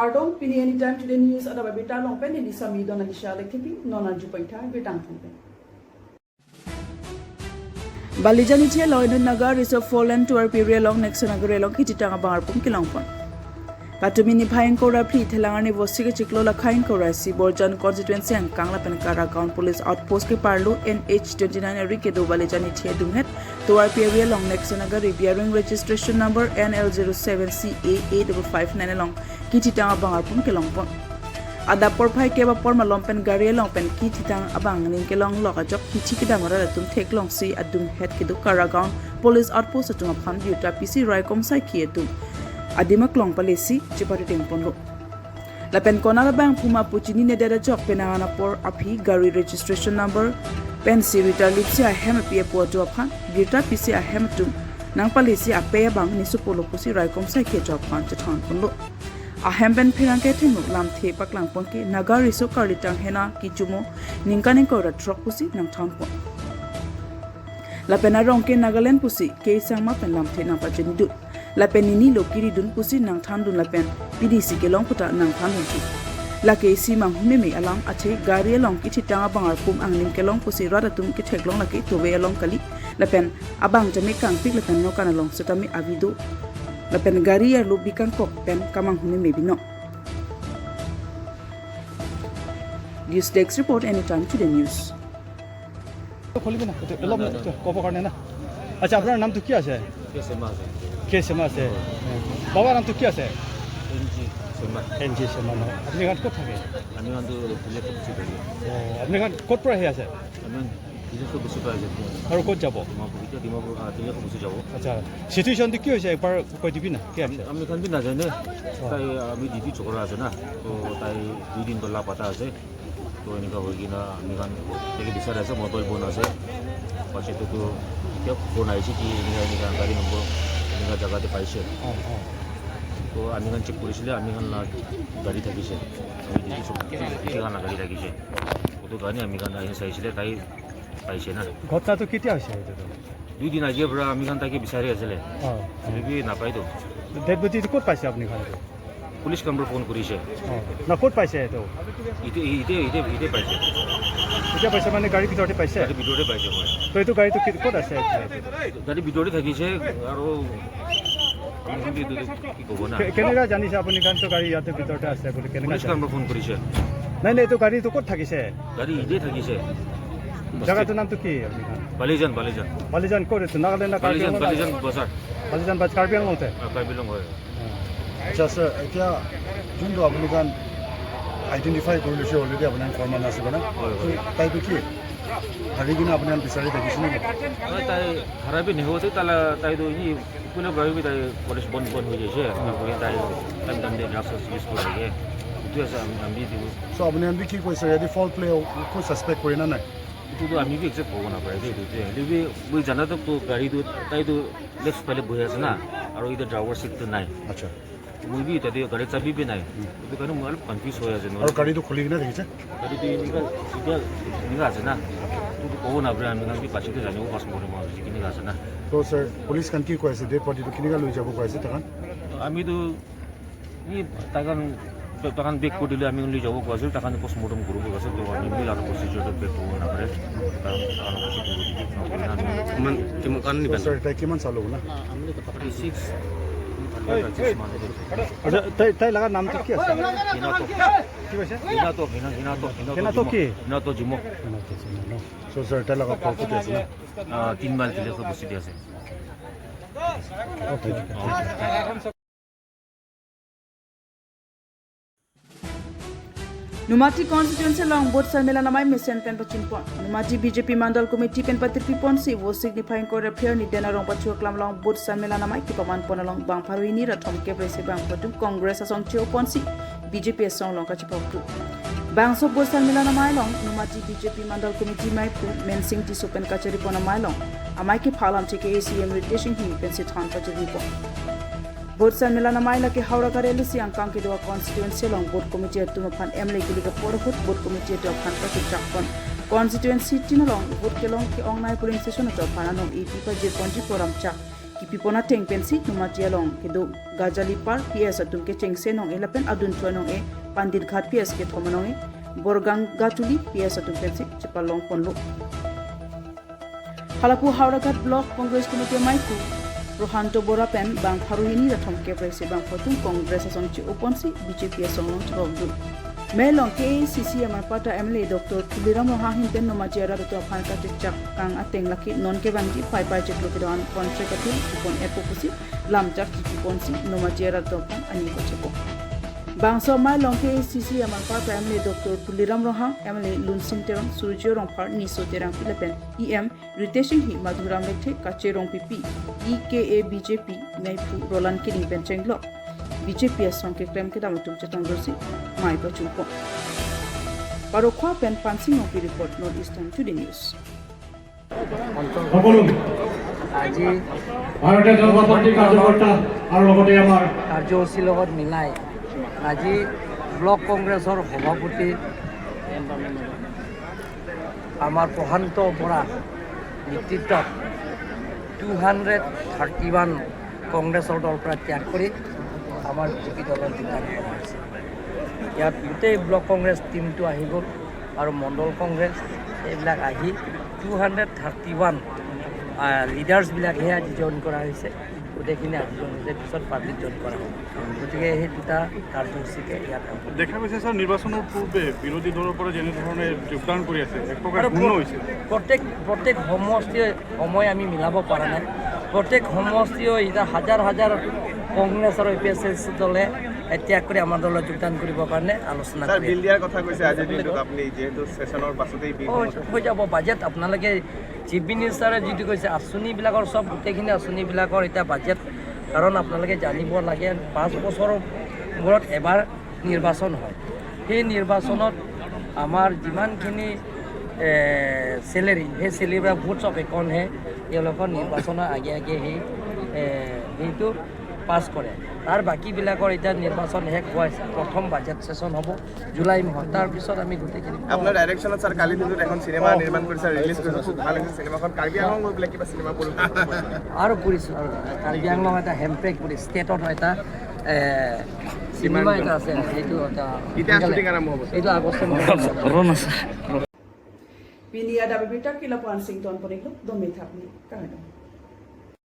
Kardong pini Anytime Today News ada ba bita long pen ni sami dona ni sha lekhi nona ju paitha bitang thung pen Balijani che loin nagar is a fallen to our period long next nagar long kititanga bar pum kilong pon Patumini bhaing kora phli thelangani vosi ke chiklo la khaing kora si Borjan constituency ang kangla pen Karagaon police outpost ke parlu NH 29 eri ke do Balijani che dumhet to our period long next nagar bearing registration number NL07CA 8559 long kititanga bangar pum kilong pon ada por phai ke ba por ma lompen gari long pen ki thitang abang ning ke long loka jok ki chi ki damara tum thek long si adum head ki du Karagaon police outpost atum phan biuta PC rai kom sai ki atum adimak long palesi chipari teng ponlo lapen kona la bang phuma puchini ne deda jok penangana por aphi gari registration number pen si rita lipsi a hem pie po jo phan biuta PC a hem tum nang palesi a pe bang ni su polo pusi rai kom sai ki jok phan chathan ponlo ahemben phirangke thenu lamthe paklang pongke nagar iso karlitang hena ki chumo ningkani ko ra truck pusi nangthang pon lapena rongke Nagaland pusi ke sangma pen lamthe nang pacheni du lapen nini lokiri dun pusi nangthan dun lapen PDC ke long puta nangthan dun chu lake si mang hume me alang ache gari along ki thitanga bangar pum angnim ke long pusi radatum ki theklong lake towe along kali lapen abang jame kang pik lapen no kana long setami avido lapen gari ya lo bikang kok pen kamang hume me bino. News Desk report, Anytime Today News. খুলিবি না এইটো অলপ ক'ব কাৰণে না। আচ্ছা, আপোনাৰ নামটো কি আছে? কে চেমা আছে। বাবাৰ নামটো কি আছে? এন জি চেমা ন। আপুনি ক'ত থাকে? আমি থাকি। অঁ, আপুনি ক'ত পৰা আহি আছে? আমি তিনিশ বছৰ পৰা আহিছে। আৰু ক'ত যাব? ডিমাপুৰ, এতিয়া ডিমাপুৰ 300 বছৰ যাব। আচ্ছা, চিটুৱেশ্যনটো কি হৈছে একবাৰ কৈ দিবি না, কি আছে? আমি খান বি নাজানে তাই। আমি ডিউটি চকৰা আছে না, তো তাই 2 দিন তো লাপাতা আছে। তো এনেকুৱা হৈ কিনে আমি খান তাকে বিচাৰি আছে, মোবাইল বন্ধ আছে। পাছততো এতিয়া ফোন আহিছে কি এনেকুৱা এনেকুৱা গাড়ী নম্বৰ এনেকুৱা জেগাতে পাইছে। অঁ অঁ তো আমি খান চেক কৰিছিলে, আমি খান গাড়ী থাকিছে, আমি ডিউটি খান গাড়ী থাকিছে। সেইটো কাৰণে আমি খান আহি চাইছিলে, তাই পাইছে না। ঘটনাটো কেতিয়া হৈছে এইটোতো? 2 দিন আগিয়ে পৰা আমি খান তাকে বিচাৰি আছিলে। অঁ তথাপি নাপায়তো। ডেড বডিটো ক'ত পাইছে আপুনি খান এইটো? পুলিচ কাম্বৰ ফোন কৰিছে। অঁ, না, ক'ত পাইছে এইটো? এতিয়া এতিয়া এতিয়া এতিয়া পাইছে। এতিয়া পাইছে মানে গাড়ীৰ ভিতৰতে পাইছে? গাড়ীৰ ভিতৰতে পাইছে, হয়। তো এইটো গাড়ীটো ক'ত আছে এতিয়া? গাড়ীৰ ভিতৰতে থাকিছে আৰু আমি কিন্তু এইটো কি ক'ব না। কেনেকুৱা জানিছে আপুনি খানটো গাড়ী ইয়াতে ভিতৰতে আছে বুলি কেনেকুৱা? পুলিচ কাম্বৰ ফোন কৰিছে। নাই নাই, এইটো গাড়ীটো ক'ত থাকিছে? গাড়ী ইতে থাকিছে। জেগাটোৰ নামটো কি আপুনি খান? বালিজান, বালিজান। বালিজান ক'ত এইটো? নাগালেণ্ড না কাৰ্বি বালিজান। আংলং? বালিজান বজাৰ। বালিজান বাজ কাৰ্বি আংলংতে। কাৰ্বি আংলং হয়। আচ্ছা স্যাৰ, এতিয়া যোনটো আপুনি কাৰণ আইডেণ্টিফাই কৰি লৈছে অলৰেডি, আপোনাৰ ফৰ্মান আছে না? হয়। তাইটো কি হাৰি কিনে আপোনাৰ বিচাৰি দেখিছে নেকি? নহয়, তাই হাৰাবি নেহোতে তালা তাইতো এনেই কোনে ভাবিবি, তাই কলেজ বন্ধ বন্ধ হৈ গৈছে, তাই টাইম টাইম ড্ৰাগছ ইউজ কৰি থাকে, এইটো আছে। আমি দিব। চ' আপুনি বি কি কৈছে, ইয়াতে ফল প্লে একো ছাছপেক্ট কৰি না নাই? এইটোতো আমি বি একজেক্ট ক'ব নাপাৰে দেই। এইটো হ'লে বি মই জানাতো গাড়ীটো তাইতো লেফ্ট ফালে বহি আছে না, আৰু এতিয়া ড্ৰাইভাৰ চিটটো নাই। মই বি তাতে গাড়ীৰ চাবি বি নাই, সেইটো কাৰণে মই অলপ কনফিউজ হৈ আছে। আৰু গাড়ীটো খুলি কিনে দেখিছে? গাড়ীটো এনেকুৱা এতিয়া এনেকুৱা আছে না, এইটোতো ক'ব নাপাৰে। আমি কাৰণ পাছতে জানিব পাছ কৰিম আৰু কেনেকুৱা আছে না। ত' স্যাৰ, পুলিচ খান কি কৈ আছে? ডেড বডিটো কেনেকুৱা লৈ যাব কৈ আছে তাহান? আমিতো ই তাকান তাকান বেক কৰি দিলে আমি লৈ যাব কোৱা আছিল। তাকান পষ্টমৰ্টম কৰিব কৈছে। তো আমি মিল আৰু প্ৰচিডিউৰটো বেক কৰিব নাপাৰে, তাকান কিমান কিমান কাৰণে ত' স্যাৰ, তাই কিমান চালো না? 36। আচ্ছা, তাই তাই লগা নামটো কি আছে? হিনাটো। কি কৈছে? হিনাটো, হিনাটো। হিনাটো কি? হিনাটো জিমো। চ' স্যাৰ, তাই লগত ঘৰ ক'ত আছে না? 3 মাইল তিলেকৰ বস্তিতে আছে। Okay. Numati constituency long vote samela namai mission pen pachin pon. Numati BJP mandal committee pen patripi pon si wo signifying ko repair ni dena rong pachu klam long vote samela namai ki paman pon long bang pharui ni rathom ke prese bang patu Congress asong cheo pon si BJP asong long kachi pok tu. Bang so vote samela namai long Numati BJP mandal committee mai pu men sing ti sopen kachari pon amai long amai ki phalam chike ACM riteshing hi pen si than pachari pon. Vote samela namai la ke Howrah karelu si angkang ke doa constituency long vote committee atu phan M le kili ka porhut vote committee to phan ka ki chakpon constituency tin long vote ke long ke ongnai polling station to phan anong EP pa je ponji poram chak Ki pipona teng pensi numatia long kedo Gajali Par PS atum ke chengse nong e lapen adun chua nong e Pandit Ghat PS ke thomanong e Borgang Gatuli PS atum pensi chipalong ponlo. Halapu Howraghat Block Congress Committee maiku Rohanto Bora pen bang pharuhini rathom ke prese bang photum Congress asong chi uponsi BJP asong long chibogdu. Melong KACC amar pata MLA Dr. Tuliram Roha hinten nomajiara to aphan ka chak kang ateng laki non ke bangki pai pai cheklo ke don ponche kathil kupon epokusi lamchar chi ponsi nomajiara to aphan ani ko chepo. Bangso mai long KACC amar pata MLA Dr. Tuliram Roha MLA Lunsin Terang Surjo Rongphar Niso Terang Pilapen EM Riteshing hi Madhuram Lekhe Kache Rong PP EKA BJP Naipu Roland Kiring Penchenglo BJP asong ke klem ke damatum chetang rosi mai pachungpo. Parokhwa pen pansing opi report, North Eastern Today News. সকলো আজি ভাৰতীয় জনতা পাৰ্টীৰ কাৰ্যকৰ্তা আৰু লগতে আমাৰ কাৰ্যসূচীৰ লগত মিলাই আজি ব্লক কংগ্ৰেছৰ সভাপতি আমাৰ প্ৰশান্ত বৰা নেতৃত্বত 231 কংগ্ৰেছৰ দলৰ পৰা ত্যাগ কৰি আমাৰ বিজেপি দলত যোগদান কৰা হৈছে। ইয়াত গোটেই ব্লক কংগ্ৰেছ টীমটো আহি গ'ল আৰু মণ্ডল কংগ্ৰেছ এইবিলাক আহি 231 লিডাৰ্ছবিলাকহে আজি জইন কৰা হৈছে। গোটেইখিনি আজি জইন হৈছে, পিছত পাব্লিক জইন কৰা হ'ব। গতিকে সেই দুটা কাৰ্যসূচীকে ইয়াত দেখা গৈছে ছাৰ, নিৰ্বাচনৰ পূৰ্বে বিৰোধী দলৰ পৰা যেনেধৰণে যোগদান কৰি আছে, এক প্ৰকাৰ আৰু পূৰ্ণ হৈছে। প্ৰত্যেক প্ৰত্যেক সমষ্টিয়ে সময় আমি মিলাব পৰা নাই। প্ৰত্যেক সমষ্টিয়ে এতিয়া হাজাৰ হাজাৰ কংগ্ৰেছ আৰু এ পি এছ এছ দলে ত্যাগ কৰি আমাৰ দলত যোগদান কৰিবৰ কাৰণে আলোচনা ছাৰ, কৰি বিল দিয়াৰ কথা কৈছে আজিৰ দিনটোত আপুনি, যিহেতু ছেছনৰ পাছতেই বিল হৈ যাব বাজেট। আপোনালোকে চিফ মিনিষ্টাৰে যিটো কৈছে, আঁচনিবিলাকৰ চব গোটেইখিনি আঁচনিবিলাকৰ এতিয়া বাজেট, কাৰণ আপোনালোকে জানিব লাগে, 5 বছৰৰ মূৰত এবাৰ নিৰ্বাচন হয়। সেই নিৰ্বাচনত আমাৰ যিমানখিনি চেলেৰি, সেই চেলেৰিৰ পৰা ভোটছ অফ একাউণ্টহে তেওঁলোকৰ নিৰ্বাচনৰ আগে আগে সেইটো পাছ কৰে। তাৰ বাকীবিলাকৰ এতিয়া নিৰ্বাচন শেষ হোৱা প্ৰথম বাজেট ছেছন হ'ব জুলাই মাহত, তাৰপিছত আমি গোটেইখিনি আপোনাৰ ডাইৰেকশ্যনত ছাৰ, কালি দিনটোত এখন চিনেমা নিৰ্মাণ কৰিছে, ৰিলিজ কৰিছে, খুব ভাল হৈছে চিনেমাখন। কাৰ্বি আংলং গৈ পেলাই কিবা চিনেমা পৰিৱেশন আৰু কৰিছোঁ আৰু কাৰ্বি আংলং এটা হেমপ্ৰেক বুলি ষ্টেটত এটা চিনেমা এটা আছে, সেইটো এটা কেতিয়া শ্বুটিং আৰম্ভ হ'ব? এইটো আগষ্ট মাহত। Pinia da bibita kila pansing ton poniglo do methapni kahano.